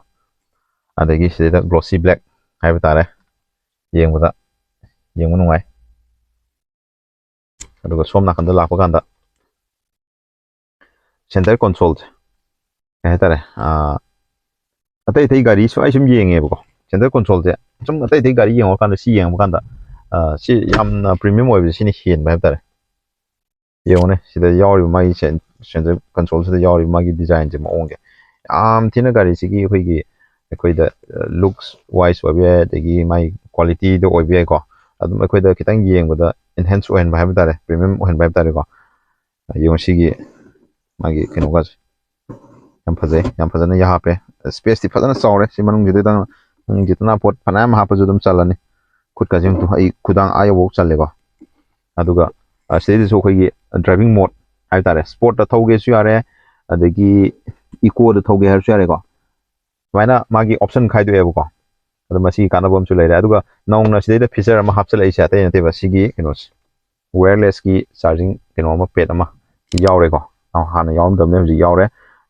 ꯑꯗꯒꯤ ꯁꯤꯗ glossy black ꯍꯥꯏꯕ ꯇꯥꯔꯦ, ꯌꯦꯡꯕꯗ ꯌꯦꯡꯕ ꯅꯨꯡꯉꯥꯏ꯫ ꯑꯗꯨꯒ ꯁꯣꯝ ꯅꯥꯀꯟꯗ ꯂꯥꯛꯄ ꯀꯥꯟꯗ center consoleꯁꯦ ꯀꯩ ꯍꯥꯏꯇꯥꯔꯦ, ꯑ, ꯑꯇꯩ ꯑꯇꯩ ꯒꯥꯔꯤ ꯁꯨꯝ ꯑꯩ ꯁꯨꯝ ꯌꯦꯡꯉꯦꯕꯀꯣ꯫ Center consoleꯁꯦ ꯁꯨꯝ ꯑꯇꯩ ꯑꯇꯩ ꯒꯥꯔꯤ ꯌꯦꯡꯉꯨꯔꯀꯥꯟꯗ ꯁꯤ ꯌꯦꯡꯕ ꯀꯥꯟꯗ ꯑ, ꯁꯤ ꯌꯥꯝꯅ premium ꯑꯣꯏꯕꯁꯦ ꯁꯤꯅ ꯍꯦꯟꯕ ꯍꯥꯏꯕ ꯇꯥꯔꯦ꯫ ꯌꯦꯡꯉꯨꯅꯦ, ꯁꯤꯗ ꯌꯥꯎꯔꯤꯕ ꯃꯥꯒꯤ cen-, center consoleꯁꯤꯗ ꯌꯥꯎꯔꯤꯕ ꯃꯥꯒꯤ designꯁꯦ, ꯃꯑꯣꯡꯁꯦ ꯌꯥꯝ ꯊꯤꯅ ꯒꯥꯔꯤꯁꯤꯒꯤ ꯑꯩꯈꯣꯏꯒꯤ, ꯑꯩꯈꯣꯏꯗ ꯑ, looks wise ꯑꯣꯏꯕ ꯌꯥꯏ, ꯑꯗꯒꯤ ꯃꯥꯒꯤ qualityꯗ ꯑꯣꯏꯕ ꯌꯥꯏꯀꯣ꯫ ꯑꯗꯨꯝ ꯑꯩꯈꯣꯏꯗ ꯈꯤꯇꯪ ꯌꯦꯡꯕꯗ enhance ꯑꯣꯏꯍꯟꯕ ꯍꯥꯏꯕ ꯇꯥꯔꯦ, premium ꯑꯣꯏꯍꯟꯕ ꯍꯥꯏꯕ ꯇꯥꯔꯦꯀꯣ꯫ ꯌꯦꯡꯉꯣ ꯁꯤꯒꯤ ꯃꯥꯒꯤ ꯀꯩꯅꯣꯒꯁꯦ ꯌꯥꯝ ꯐꯖꯩ, ꯌꯥꯝ ꯐꯖꯅ ꯌꯥꯝ ꯍꯥꯞꯄꯦ꯫ Spaceꯇꯤ ꯐꯖꯅ ꯆꯥꯎꯔꯦ꯫ ꯁꯤ ꯃꯅꯨꯡꯁꯤꯗ ꯅꯪ, ꯅꯪꯒꯤ ꯇꯅꯥꯄꯣꯠ ꯐꯅꯌꯥꯝ ꯍꯥꯞꯄꯁꯨ ꯑꯗꯨꯝ ꯆꯜꯂꯅꯤ꯫ ꯈꯨꯠꯀꯁꯦ ꯑꯃꯨꯛ ꯑꯩ ꯈꯨꯗꯥꯡ ꯑꯥ ꯌꯧꯕꯧ ꯆꯜꯂꯦꯀꯣ꯫ ꯑꯗꯨꯒ ꯑ, ꯁꯤꯗꯩꯗꯁꯨ ꯑꯩꯈꯣꯏꯒꯤ driving mode ꯍꯥꯏꯕ ꯇꯥꯔꯦ, sportꯇ ꯊꯧꯒꯦꯁꯨ ꯌꯥꯔꯦ, ꯑꯗꯒꯤ ꯏꯀꯣꯗ ꯊꯧꯒꯦ ꯍꯥꯏꯔꯁꯨ ꯌꯥꯔꯦꯀꯣ꯫ ꯁꯨꯃꯥꯏꯅ ꯃꯥꯒꯤ ꯑꯣꯞꯁꯟ ꯈꯥꯏꯗꯣꯛꯑꯦꯕꯀꯣ꯫ ꯑꯗꯣ ꯃꯁꯤꯒꯤ ꯀꯥꯟꯅꯕ ꯑꯃꯁꯨ ꯂꯩꯔꯦ꯫ ꯑꯗꯨꯒ ꯅꯧꯅ ꯁꯤꯗꯩꯗ ꯐꯤꯆꯔ ꯑꯃ ꯍꯥꯞꯆꯜꯂꯛꯏꯁꯦ ꯑꯇꯩ ꯅꯠꯇꯦꯕ, ꯁꯤꯒꯤ ꯀꯩꯅꯣꯁꯦ, ꯋꯦꯌꯔꯂꯦꯁꯀꯤ ꯆꯥꯔꯖꯤꯡ ꯀꯩꯅꯣ ꯑꯃ, ꯄꯦꯗ ꯑꯃ ꯌꯥꯎꯔꯦꯀꯣ꯫ ꯍꯥꯟꯅ ꯌꯥꯎꯔꯝꯗꯕꯅꯦ, ꯍꯧꯖꯤꯛ ꯌꯥꯎꯔꯦ꯫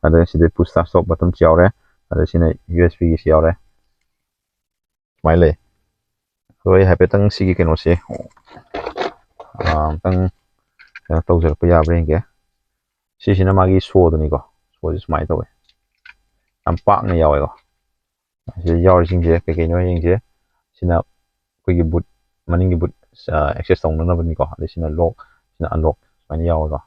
ꯑꯗ ꯁꯤꯗ ꯄꯨꯁ ꯁ꯭ꯇꯥꯔꯠ ꯁ꯭ꯇꯣꯞ ꯕꯇꯟꯁꯨ ꯌꯥꯎꯔꯦ꯫ ꯑꯗ ꯁꯤꯅ ꯌꯨ ꯑꯦꯁ ꯕꯤꯒꯤꯁꯨ ꯌꯥꯎꯔꯦ꯫ ꯁꯨꯃꯥꯏꯅ ꯂꯩ꯫ ꯑꯗꯣ ꯑꯩ ꯍꯥꯏꯐꯦꯠꯇꯪ ꯁꯤꯒꯤ ꯀꯩꯅꯣꯁꯦ ꯑꯝꯇꯪ ꯀꯩꯅꯣ ꯇꯧꯖꯔꯛꯄ ꯌꯥꯕ꯭ꯔꯥ ꯌꯦꯡꯒꯦ꯫ ꯁꯤꯁꯤꯅ ꯃꯥꯒꯤ ꯁꯣꯗꯨꯅꯤꯀꯣ꯫ ꯁꯣꯁꯦ ꯁꯨꯃꯥꯏꯅ ꯇꯧꯋꯦ, ꯌꯥꯝ ꯄꯥꯛꯅ ꯌꯥꯎꯋꯦꯀꯣ꯫ ꯁꯤꯗ ꯌꯥꯎꯔꯤꯁꯤꯡꯁꯦ ꯀꯩꯀꯩꯅꯣ ꯌꯦꯡꯁꯦ꯫ ꯁꯤꯅ ꯑꯩꯈꯣꯏꯒꯤ ꯕꯨꯠ, ꯃꯅꯤꯡꯒꯤ ꯕꯨꯠ ꯑꯦꯛꯁꯦꯁ ꯇꯧꯅꯅꯕꯅꯤꯀꯣ꯫ ꯑꯗꯩ ꯁꯤꯅ ꯂꯣꯛ, ꯁꯤꯅ ꯑꯟꯂꯣꯛ, ꯁꯨꯃꯥꯏꯅ ꯌꯥꯎꯋꯦꯀꯣ꯫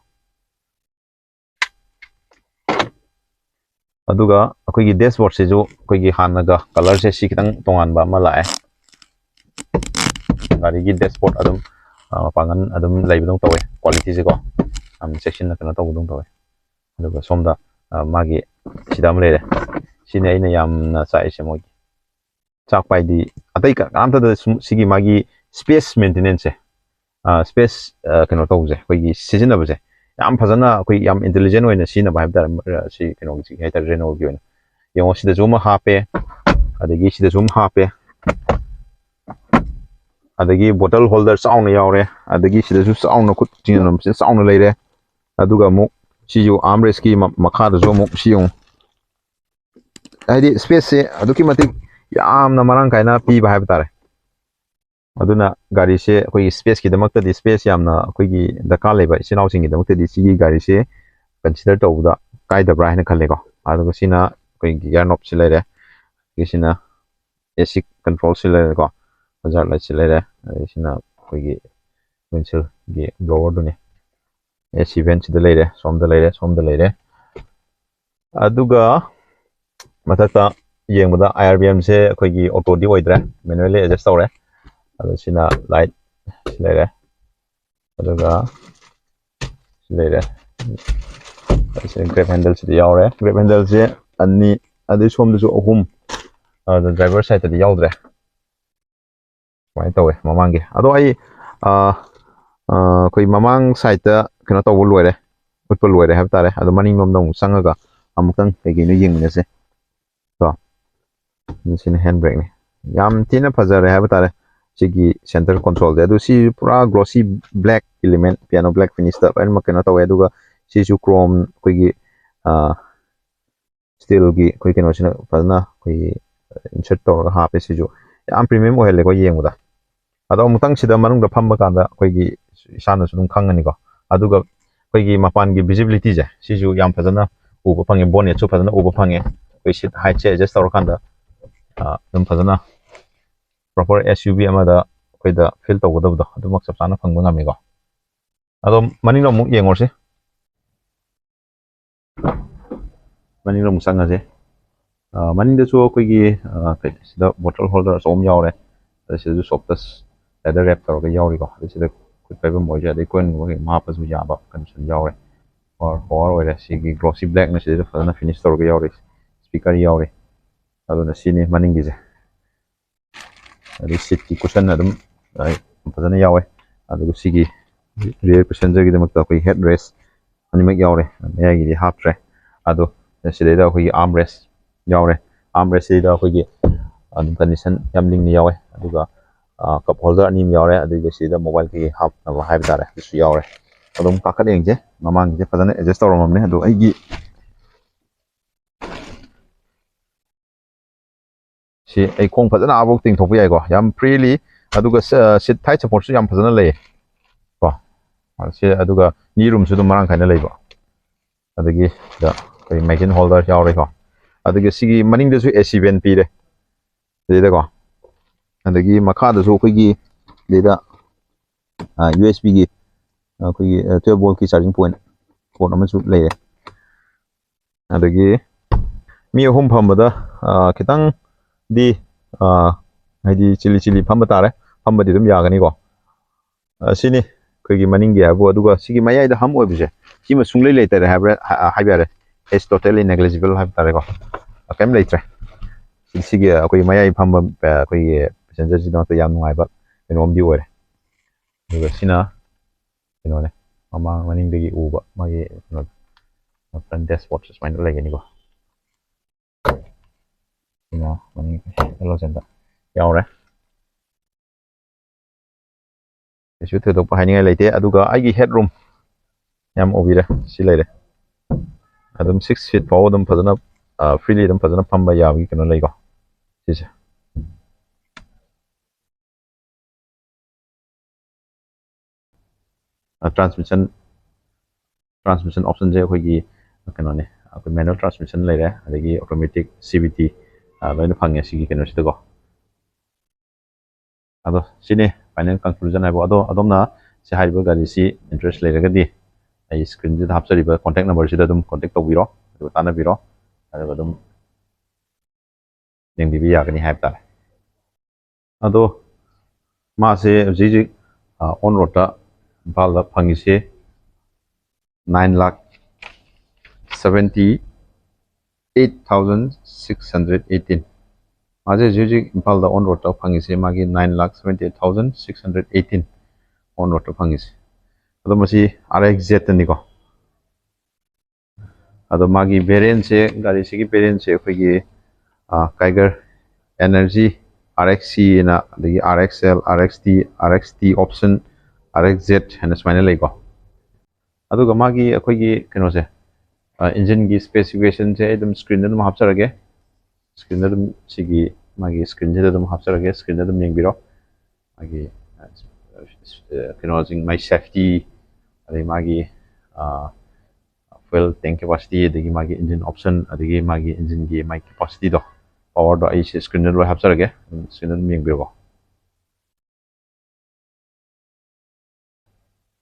ꯑꯗꯨꯒ ꯑꯩꯈꯣꯏꯒꯤ ꯗꯦꯁꯕꯣꯔꯗꯁꯤꯁꯨ ꯑꯩꯈꯣꯏꯒꯤ ꯍꯥꯟꯅꯒ ꯀꯂꯔꯁꯦ ꯁꯤ ꯈꯤꯇꯪ ꯇꯣꯉꯥꯟꯕ ꯑꯃ ꯂꯥꯛꯑꯦ꯫ ꯒꯥꯔꯤꯒꯤ ꯗꯦꯁꯕꯣꯔꯗ ꯑꯗꯨꯝ ꯃꯄꯥꯡꯒꯜ ꯑꯗꯨꯝ ꯂꯩꯕꯗꯧ ꯇꯧꯋꯦ, ꯀ꯭ꯋꯥꯂꯤꯇꯤꯁꯦꯀꯣ ꯌꯥꯝ ꯆꯦꯛꯁꯤꯟꯅ ꯀꯩꯅꯣ ꯇꯧꯕꯗꯧ ꯇꯧꯋꯦ꯫ ꯑꯗꯨꯒ ꯁꯣꯝꯗ ꯃꯥꯒꯤ ꯁꯤꯗ ꯑꯃ ꯂꯩꯔꯦ꯫ ꯁꯤꯅꯤ ꯑꯩꯅ ꯌꯥꯝꯅ ꯆꯥꯛꯏꯁꯦ ꯃꯣꯏꯒꯤ꯫ ꯆꯥꯛꯄ ꯍꯥꯏꯗꯤ ꯑꯇꯩ ꯀꯅꯥꯝꯇꯗ ꯁꯨꯝ ꯁꯤꯒꯤ ꯃꯥꯒꯤ ꯁ꯭ꯄꯦꯁ ꯃꯦꯟꯇꯦꯅꯦꯟꯁꯁꯦ, ꯁ꯭ꯄꯦꯁ ꯀꯩꯅꯣ ꯇꯧꯕꯁꯦ, ꯑꯩꯈꯣꯏꯒꯤ ꯁꯤꯖꯤꯟꯅꯕꯁꯦ ꯌꯥꯝ ꯐꯖꯅ, ꯑꯩꯈꯣꯏ ꯌꯥꯝ ꯏꯟꯇꯦꯂꯤꯖꯦꯟ ꯑꯣꯏꯅ ꯁꯤꯖꯤꯟꯅꯕ ꯍꯥꯏꯕ ꯇꯥꯔꯦ꯫ ꯁꯤ ꯀꯩꯅꯣꯒꯤ ꯍꯥꯏ ꯇꯥꯔꯦ, ꯔꯦꯅꯣꯜꯒꯤ ꯑꯣꯏꯅ꯫ ꯌꯦꯡꯉꯣ, ꯁꯤꯗꯁꯨ ꯑꯃ ꯍꯥꯞꯄꯦ, ꯑꯗꯒꯤ ꯁꯤꯗꯁꯨ ꯑꯃ ꯍꯥꯞꯄꯦ, ꯑꯗꯒꯤ ꯕꯣꯇꯜ ꯍꯣꯜꯗꯔ ꯆꯥꯎꯅ ꯌꯥꯎꯔꯦ, ꯑꯗꯒꯤ ꯁꯤꯗꯁꯨ ꯆꯥꯎꯅ ꯈꯨꯠ ꯆꯤꯡꯖꯟꯐꯝꯁꯦ ꯆꯥꯎꯅ ꯂꯩꯔꯦ꯫ ꯑꯗꯨꯒ ꯑꯃꯨꯛ ꯁꯤꯁꯨ ꯑꯥꯔꯝ ꯔꯦꯁꯀꯤ ꯃꯈꯥꯗꯁꯨ ꯑꯃꯨꯛ ꯁꯤ ꯌꯦꯡꯉꯨ, ꯍꯥꯏꯗꯤ ꯁ꯭ꯄꯦꯁꯁꯦ ꯑꯗꯨꯛꯀꯤ ꯃꯇꯤꯛ ꯌꯥꯝꯅ ꯃꯔꯥꯡ ꯀꯥꯏꯅ ꯄꯤꯕ ꯍꯥꯏꯕ ꯇꯥꯔꯦ꯫ ꯑꯗꯨꯅ ꯒꯥꯔꯤꯁꯦ ꯑꯩꯈꯣꯏꯒꯤ ꯁ꯭ꯄꯦꯁꯀꯤꯗꯃꯛꯇꯗꯤ, ꯁ꯭ꯄꯦꯁ ꯌꯥꯝꯅ ꯑꯩꯈꯣꯏꯒꯤ ꯗꯔꯀꯥꯔ ꯂꯩꯕ ꯏꯆꯤꯟ ꯏꯅꯥꯎꯁꯤꯡꯒꯤꯗꯃꯛꯇꯗꯤ ꯁꯤꯒꯤ ꯒꯥꯔꯤꯁꯦ ꯀꯟꯁꯤꯗꯔ ꯇꯧꯕꯗ ꯀꯥꯏꯗꯕ꯭ꯔꯥ ꯍꯥꯏꯅ ꯈꯜꯂꯦꯀꯣ꯫ ꯑꯗꯨꯒ ꯁꯤꯅ ꯑꯩꯈꯣꯏꯒꯤ ꯒꯤꯌꯥꯔ ꯅꯣꯞꯁꯤ ꯂꯩꯔꯦ, ꯁꯤꯅ ꯑꯦ ꯁꯤ ꯀꯟꯇ꯭ꯔꯣꯜꯁꯤ ꯂꯩꯔꯦꯀꯣ, ꯍꯖꯥꯔ ꯂꯥꯏꯠꯁꯤ ꯂꯩꯔꯦ, ꯑꯗꯩ ꯁꯤꯅ ꯑꯩꯈꯣꯏꯒꯤ ꯋꯤꯟꯁꯤꯜꯒꯤ ꯕ꯭ꯂꯣꯋꯔꯗꯨꯅꯤ꯫ ꯑꯦ ꯁꯤ ꯚꯦꯟꯁꯤꯗ ꯂꯩꯔꯦ, ꯁꯣꯝꯗ ꯂꯩꯔꯦ, ꯁꯣꯝꯗ ꯂꯩꯔꯦ꯫ ꯑꯗꯨꯒ ꯃꯊꯛꯇ ꯌꯦꯡꯕꯗ ꯑꯥꯏ ꯑꯥꯔ ꯕꯤ ꯑꯦꯝꯁꯦ ꯑꯩꯈꯣꯏꯒꯤ ꯑꯣꯇꯣꯗꯤ ꯑꯣꯏꯗ꯭ꯔꯦ, ꯃꯦꯅꯨꯋꯦꯜꯂꯤ ꯑꯦꯗꯖꯁ ꯇꯧꯔꯦ꯫ ꯑꯗꯣ ꯁꯤꯅ ꯂꯥꯏꯠ ꯁꯤ ꯂꯩꯔꯦ, ꯑꯗꯨꯒ ꯁꯤ ꯂꯩꯔꯦ꯫ ꯁꯤ ꯒ꯭ꯔꯦꯞ ꯍꯦꯟꯗꯜꯁꯤꯗꯤ ꯌꯥꯎꯔꯦ꯫ ꯒ꯭ꯔꯦꯞ ꯍꯦꯟꯗꯜꯁꯦ ꯑꯅꯤ, ꯑꯗꯩ ꯁꯣꯝꯗꯁꯨ ꯑꯍꯨꯝ, ꯑꯗ ꯗ꯭ꯔꯥꯏꯚꯔ ꯁꯥꯏꯠꯇꯗꯤ ꯌꯥꯎꯗ꯭ꯔꯦ꯫ ꯁꯨꯃꯥꯏꯅ ꯇꯧꯋꯦ ꯃꯃꯥꯡꯒꯤ꯫ ꯑꯗꯣ ꯑꯩ ꯑꯩꯈꯣꯏ ꯃꯃꯥꯡ ꯁꯥꯏꯠꯇ ꯀꯩꯅꯣ ꯇꯧꯕ ꯂꯣꯏꯔꯦ, ꯎꯠꯄ ꯂꯣꯏꯔꯦ ꯍꯥꯏꯕ ꯇꯥꯔꯦ꯫ ꯑꯗꯣ ꯃꯅꯤꯡꯂꯣꯝꯗ ꯑꯃꯨꯛ ꯆꯪꯉꯒ ꯑꯃꯨꯛꯇꯪ ꯀꯩ ꯀꯩꯅꯣ ꯌꯦꯡꯃꯤꯟꯅꯁꯦ꯫ ꯀꯣ, ꯁꯤꯅ hand brake ꯅꯤ꯫ ꯌꯥꯝ ꯊꯤꯅ ꯐꯖꯔꯦ ꯍꯥꯏꯕ ꯇꯥꯔꯦ꯫ ꯁꯤꯒꯤ center console ꯁꯦ꯫ ꯑꯗꯨ ꯁꯤ ꯄꯨꯔꯥ glossy black element, piano black finish ꯇ ꯂꯣꯏꯅꯃꯛ ꯀꯩꯅꯣ ꯇꯧꯋꯦ꯫ ꯑꯗꯨꯒ ꯁꯤꯁꯨ chrome, ꯑꯩꯈꯣꯏꯒꯤ, ꯑ, steel ꯒꯤ ꯑꯩꯈꯣꯏ ꯀꯩꯅꯣꯁꯤꯅ ꯐꯖꯅ ꯑꯩꯈꯣꯏꯒꯤ insert ꯇꯧꯔꯒ ꯍꯥꯞꯄꯦ꯫ ꯁꯤꯁꯨ ꯌꯥꯝ premium ꯑꯣꯏꯍꯜꯂꯦꯀꯣ ꯌꯦꯡꯕꯗ꯫ ꯑꯗꯣ ꯑꯃꯨꯛꯇꯪ ꯁꯤꯗ ꯃꯅꯨꯡꯗ ꯐꯝꯕ ꯀꯥꯟꯗ ꯑꯩꯈꯣꯏꯒꯤ ꯏꯁꯥꯅꯁꯨ ꯑꯗꯨꯝ ꯈꯪꯉꯅꯤꯀꯣ꯫ ꯑꯗꯨꯒ ꯑꯩꯈꯣꯏꯒꯤ ꯃꯄꯥꯟꯒꯤ visibility ꯁꯦ ꯁꯤꯁꯨ ꯌꯥꯝ ꯐꯖꯅ ꯎꯕ ꯐꯪꯉꯦ, bonnet ꯁꯨ ꯐꯖꯅ ꯎꯕ ꯐꯪꯉꯦ꯫ ꯑꯩꯈꯣꯏ seat height ꯁꯦ adjust ꯇꯧꯔꯀꯥꯟꯗ, ꯑ, ꯑꯗꯨꯝ ꯐꯖꯅ proper S U V ꯑꯃꯗ ꯑꯩꯈꯣꯏꯗ feel ꯇꯧꯒꯗꯕꯗꯣ ꯑꯗꯨꯃꯛ ꯆꯞ ꯆꯥꯅ ꯐꯪꯕ ꯉꯝꯃꯤꯀꯣ꯫ ꯑꯗꯣ ꯃꯅꯤꯡꯗ ꯑꯃꯨꯛ ꯌꯦꯡꯉꯨꯔꯁꯤ꯫ ꯃꯅꯤꯡꯗ ꯑꯃꯨꯛ ꯆꯪꯉꯁꯦ꯫ ꯑ, ꯃꯅꯤꯡꯗꯁꯨ ꯑꯩꯈꯣꯏꯒꯤ, ꯑ, ꯀꯩ, ꯁꯤꯗ bottle holder ꯑꯆꯧꯕ ꯑꯃ ꯌꯥꯎꯔꯦ꯫ ꯑꯗ ꯁꯤꯗꯁꯨ soft touch leather wrap ꯇꯧꯔꯒ ꯌꯥꯎꯔꯤꯀꯣ꯫ ꯑꯗ ꯁꯤꯗ ꯈꯨꯠ ꯄꯥꯏꯐꯝ ꯑꯣꯏꯔꯁꯨ ꯌꯥꯏ, ꯑꯗꯩ coin ꯒꯨꯝꯕ ꯀꯩꯒꯨꯝꯕ ꯍꯥꯞꯄꯁꯨ ꯌꯥꯕ condition ꯌꯥꯎꯔꯦ꯫ Power, power ꯑꯣꯏꯔꯦ꯫ ꯁꯤꯒꯤ glossy black ꯅ ꯁꯤꯗ ꯐꯖꯅ finish ꯇꯧꯔꯒ ꯌꯥꯎꯔꯤ꯫ Speaker ꯌꯥꯎꯔꯤ꯫ ꯑꯗꯨꯅ ꯁꯤꯅꯤ ꯃꯅꯤꯡꯒꯤꯁꯦ꯫ ꯑꯗꯩ seat ꯀꯤ cushion ꯑꯗꯨꯝ, ꯑ, ꯐꯖꯅ ꯌꯥꯎꯋꯦ꯫ ꯑꯗꯨꯒ ꯁꯤꯒꯤ rear passenger ꯒꯤꯗꯃꯛꯇ ꯑꯩꯈꯣꯏ head rest ꯑꯅꯤꯃꯛ ꯌꯥꯎꯔꯦ꯫ ꯃꯌꯥꯏꯒꯤꯗꯤ ꯍꯥꯞꯇ꯭ꯔꯦ꯫ ꯑꯗꯣ ꯁꯤꯗꯩꯗ ꯑꯩꯈꯣꯏꯒꯤ arm rest ꯌꯥꯎꯔꯦ꯫ Arm rest ꯁꯤꯗ ꯑꯩꯈꯣꯏꯒꯤ ꯑꯗꯨꯝ condition ꯌꯥꯝ ꯂꯤꯡꯅ ꯌꯥꯎꯋꯦ꯫ ꯑꯗꯨꯒ, ꯑ, cup holder ꯑꯅꯤ ꯑꯃ ꯌꯥꯎꯔꯦ꯫ ꯑꯗꯨꯒ ꯁꯤꯗ mobile ꯀꯩꯀꯩ ꯍꯥꯞꯅꯕ ꯍꯥꯏꯕ ꯇꯥꯔꯦ, ꯑꯗꯨꯁꯨ ꯌꯥꯎꯔꯦ꯫ ꯑꯗꯨꯝ ꯀꯥꯈꯠ ꯌꯦꯡꯁꯦ꯫ ꯃꯃꯥꯡꯒꯤꯁꯦ ꯐꯖꯅ adjust ꯇꯧꯔꯝꯃꯕꯅꯦ꯫ ꯑꯗꯣ ꯑꯩꯒꯤ ꯁꯤ ꯑꯩ ꯈꯣꯡ ꯐꯖꯅ ꯑꯥꯕꯧ ꯇꯤꯡꯊꯣꯛꯄ ꯌꯥꯏꯀꯣ, ꯌꯥꯝ freely꯫ ꯑꯗꯨꯒ ꯁ-, seat thigh support ꯁꯨ ꯌꯥꯝ ꯐꯖꯅ ꯂꯩꯌꯦ ꯀꯣ꯫ ꯁꯤ, ꯑꯗꯨꯒ knee room ꯁꯨ ꯑꯗꯨꯝ ꯃꯔꯥꯡ ꯀꯥꯏꯅ ꯂꯩꯕ꯫ ꯑꯗꯒꯤ ꯁꯤꯗ ꯑꯩꯈꯣꯏ magazine holder ꯌꯥꯎꯔꯦꯀꯣ꯫ ꯑꯗꯨꯒ ꯁꯤꯒꯤ ꯃꯅꯤꯡꯗꯁꯨ A C vent ꯄꯤꯔꯦ ꯁꯤꯗꯩꯗꯀꯣ꯫ ꯑꯗꯒꯤ ꯃꯈꯥꯗꯁꯨ ꯑꯩꯈꯣꯏꯒꯤ ꯁꯤꯗꯩꯗ, ꯑ, U S B ꯒꯤ, ꯑ, ꯑꯩꯈꯣꯏꯒꯤ, ꯑ, twelve volt ꯀꯤ charging point port ꯑꯃꯁꯨ ꯂꯩꯔꯦ꯫ ꯑꯗꯒꯤ ꯃꯤ ꯑꯍꯨꯝ ꯐꯝꯕꯗ, ꯑ, ꯈꯤꯇꯪꯗꯤ, ꯑ, ꯍꯥꯏꯗꯤ ꯆꯤꯂꯤ ꯆꯤꯂꯤ ꯐꯝꯕ ꯇꯥꯔꯦ, ꯐꯝꯕꯗꯤ ꯑꯗꯨꯝ ꯌꯥꯒꯅꯤꯀꯣ꯫ ꯑ, ꯁꯤꯅꯤ ꯑꯩꯈꯣꯏꯒꯤ ꯃꯅꯤꯡꯒꯤ ꯍꯥꯏꯕꯨ꯫ ꯑꯗꯨꯒ ꯁꯤꯒꯤ ꯃꯌꯥꯏꯗ hump ꯑꯣꯏꯕꯁꯦ, ꯁꯤꯃ ꯁꯨꯡꯂꯩ ꯂꯩꯇꯔꯦ ꯍꯥꯏꯕ꯭ꯔꯥ, ꯍꯥ-, ꯍꯥꯏꯕ ꯌꯥꯔꯦ꯫ It's totally negligible ꯍꯥꯏꯕ ꯇꯥꯔꯦꯀꯣ꯫ ꯑ, ꯀꯩꯝ ꯂꯩꯇ꯭ꯔꯦ꯫ ꯁꯤ-, ꯁꯤꯒꯤ ꯑꯩꯈꯣꯏꯒꯤ ꯃꯌꯥꯏ ꯐꯝꯕ, ꯑ, ꯑꯩꯈꯣꯏꯒꯤ passenger ꯁꯤꯒꯤꯗꯃꯛꯇ ꯌꯥꯝ ꯅꯨꯡꯉꯥꯏꯕ ꯀꯩꯅꯣꯝꯗꯤ ꯑꯣꯏꯔꯦ꯫ ꯑꯗꯨꯒ ꯁꯤꯅ ꯀꯩꯅꯣꯅꯦ, ꯃꯃꯥꯡ ꯃꯅꯤꯡꯗꯒꯤ ꯎꯕ ꯃꯥꯒꯤ ꯀꯩꯅꯣ, front dashboard ꯁꯨꯃꯥꯏꯅ ꯂꯩꯒꯅꯤꯀꯣ꯫ ꯁꯤꯅ ꯃꯅꯤꯡ ꯍꯦꯂꯣꯖꯦꯟꯗ ꯌꯥꯎꯔꯦ꯫ ꯀꯩꯁꯨ ꯊꯣꯏꯗꯣꯛꯄ ꯍꯥꯏꯅꯤꯡꯉꯥꯏ ꯂꯩꯇꯦ꯫ ꯑꯗꯨꯒ ꯑꯩꯒꯤ headroom ꯌꯥꯝ ꯎꯕꯤꯔꯦ, ꯁꯤ ꯂꯩꯔꯦ꯫ ꯑꯗꯨꯝ six feet ꯐꯥꯎ ꯑꯗꯨꯝ ꯐꯖꯅ, freely ꯑꯗꯨꯝ ꯐꯖꯅ ꯐꯝꯕ ꯌꯥꯕꯒꯤ ꯀꯩꯅꯣ ꯂꯩꯀꯣ, ꯁꯤꯁꯦ꯫ Transmission, transmission option ꯁꯦ ꯑꯩꯈꯣꯏꯒꯤ ꯀꯩꯅꯣꯅꯦ, ꯑꯩꯈꯣꯏ manual transmission ꯂꯩꯔꯦ, ꯑꯗꯒꯤ automatic, C V T, ꯑ, ꯂꯣꯏꯅ ꯐꯪꯉꯦ ꯁꯤꯒꯤ ꯀꯩꯅꯣꯁꯤꯗꯀꯣ꯫ ꯑꯗꯣ ꯁꯤꯅꯤ final conclusion ꯍꯥꯏꯕꯨ꯫ ꯑꯗꯣ ꯑꯗꯣꯝꯅ ꯁꯤ ꯍꯥꯏꯔꯤꯕ ꯒꯥꯔꯤꯁꯤ interest ꯂꯩꯔꯒꯗꯤ ꯑꯩ screen ꯁꯤꯗ ꯍꯥꯞꯆꯔꯤꯕ contact number ꯁꯤꯗ ꯑꯗꯨꯝ contact ꯇꯧꯕꯤꯔꯣ, ꯑꯗꯨꯒ ꯇꯥꯟꯅꯕꯤꯔꯣ, ꯑꯗꯨꯒ ꯑꯗꯨꯝ ꯌꯦꯡꯕꯤꯕ ꯌꯥꯒꯅꯤ ꯍꯥꯏꯕ ꯇꯥꯔꯦ꯫ ꯑꯗꯣ ꯃꯥꯁꯦ ꯍꯧꯖꯤꯛ ꯍꯧꯖꯤꯛ, ꯑ, on road ꯇ ꯏꯝꯐꯥꯜꯗ ꯐꯪꯉꯤꯁꯦ nine lakh seventy eight thousand six hundred eighteen꯫ ꯃꯥꯁꯦ ꯍꯧꯖꯤꯛ ꯍꯧꯖꯤꯛ ꯏꯝꯐꯥꯜꯗ on road ꯇ ꯐꯪꯉꯤꯁꯦ ꯃꯥꯒꯤ nine lakh seventy eight thousand six hundred eighteen on road ꯇ ꯐꯪꯉꯤꯁꯦ꯫ ꯑꯗꯣ ꯃꯁꯤ R X Z ꯇꯅꯤꯀꯣ꯫ ꯑꯗꯣ ꯃꯥꯒꯤ variant ꯁꯦ, ꯒꯥꯔꯤꯁꯤꯒꯤ variant ꯁꯦ ꯑꯩꯈꯣꯏꯒꯤ, ꯑ, Kiger Energy, R X C ꯅ, ꯑꯗꯒꯤ R X L, R X T, R X T Option, R X Z ꯍꯥꯏꯅ ꯁꯨꯃꯥꯏꯅ ꯂꯩꯀꯣ꯫ ꯑꯗꯨꯒ ꯃꯥꯒꯤ ꯑꯩꯈꯣꯏꯒꯤ ꯀꯩꯅꯣꯁꯦ, ꯑ, engine ꯒꯤ specification ꯁꯦ ꯑꯩ ꯑꯗꯨꯝ screen ꯗ ꯑꯗꯨꯝ ꯍꯥꯞꯆꯔꯒꯦ꯫ Screen ꯗ ꯑꯗꯨꯝ, ꯁꯤꯒꯤ ꯃꯥꯒꯤ screen ꯁꯤꯗ ꯑꯗꯨꯝ ꯍꯥꯞꯆꯔꯒꯦ, screen ꯗ ꯑꯗꯨꯝ ꯌꯦꯡꯕꯤꯔꯣ꯫ ꯃꯥꯒꯤ, ꯑ, ꯀꯩꯅꯣꯁꯤꯡ, ꯃꯥꯒꯤ safety, ꯑꯗꯩ ꯃꯥꯒꯤ, ꯑ, fuel tank capacity, ꯑꯗꯒꯤ ꯃꯥꯒꯤ engine option, ꯑꯗꯒꯤ ꯃꯥꯒꯤ engine ꯒꯤ ꯃꯥꯒꯤ capacity ꯗꯣ, power ꯗꯣ ꯑꯩ ꯁꯤ screen ꯗ ꯂꯣꯏ ꯍꯥꯞꯆꯔꯒꯦ, screen ꯗ ꯑꯗꯨꯝ ꯌꯦꯡꯕꯤꯔꯣꯀꯣ꯫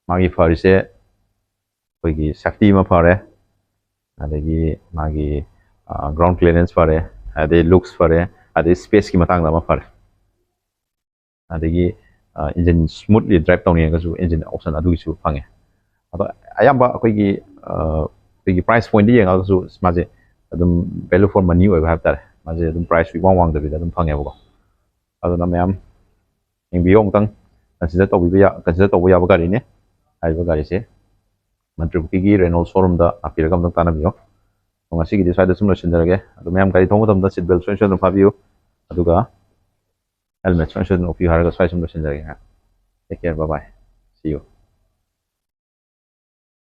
ꯃꯥꯒꯤ ꯐꯔꯤꯁꯦ ꯑꯩꯈꯣꯏꯒꯤ safety ꯑꯃ ꯐꯔꯦ, ꯑꯗꯒꯤ ꯃꯥꯒꯤ, ꯑ, ground clearance ꯐꯔꯦ, ꯑꯗꯩ looks ꯐꯔꯦ, ꯑꯗꯩ space ꯀꯤ ꯃꯇꯥꯡꯗ ꯑꯃ ꯐꯔꯦ, ꯑꯗꯒꯤ, ꯑ, engine smoothly drive ꯇꯧꯅꯤꯡꯉꯒꯁꯨ engine option ꯑꯗꯨꯒꯤꯁꯨ ꯐꯪꯉꯦ꯫ ꯑꯗꯣ ꯑꯌꯥꯝꯕ ꯑꯩꯈꯣꯏꯒꯤ, ꯑ, ꯑꯩꯈꯣꯏꯒꯤ price point ꯗ ꯌꯦꯡꯉꯒꯁꯨ ꯃꯥꯁꯦ ꯑꯗꯨꯝ value for money ꯑꯣꯏꯕ ꯍꯥꯏꯕ ꯇꯥꯔꯦ꯫ ꯃꯥꯁꯦ ꯑꯗꯨꯝ price ꯏꯋꯥꯡ ꯋꯥꯡꯗꯕꯤꯗ ꯑꯗꯨꯝ ꯐꯪꯉꯦꯕꯀꯣ꯫ ꯑꯗꯨꯅ ꯃꯌꯥꯝ ꯌꯦꯡꯕꯤꯌꯨ ꯑꯃꯨꯛꯇꯪ, consider ꯇꯧꯕꯤꯕ ꯌꯥ-, consider ꯇꯧꯕ ꯌꯥꯕ ꯒꯥꯔꯤꯅꯦ꯫ ꯍꯥꯏꯔꯤꯕ ꯒꯥꯔꯤꯁꯦ ꯃꯟꯇ꯭ꯔꯤ ꯄꯨꯈ꯭ꯔꯤꯒꯤ ꯔꯦꯅꯣꯜ ꯁꯣꯔꯨꯝꯗ ꯂꯥꯛꯄꯤꯔꯒ ꯑꯝꯇꯪ ꯇꯥꯟꯅꯕꯤꯌꯨ꯫ ꯑꯗꯣ ꯉꯁꯤꯒꯤꯗꯤ ꯁ꯭ꯋꯥꯏꯗ ꯁꯨꯝ ꯂꯣꯏꯁꯤꯟꯖꯔꯒꯦ꯫ ꯑꯗꯣ ꯃꯌꯥꯝ ꯒꯥꯔꯤ ꯊꯧꯕ ꯃꯇꯝꯗ ꯁꯤꯠ ꯕꯦꯜ ꯁꯣꯏ ꯁꯣꯏꯗꯅ ꯐꯥꯕꯤꯌꯨ, ꯑꯗꯨꯒ ꯍꯦꯜꯃꯦꯠ ꯁꯣꯏ ꯁꯣꯏꯗꯅ ꯎꯞꯄꯤꯌꯨ ꯍꯥꯏꯔꯒ ꯁ꯭ꯋꯥꯏ ꯁꯨꯝ ꯂꯣꯏꯁꯤꯟꯖꯔꯒꯦ꯫ Take care, bye bye, see you꯫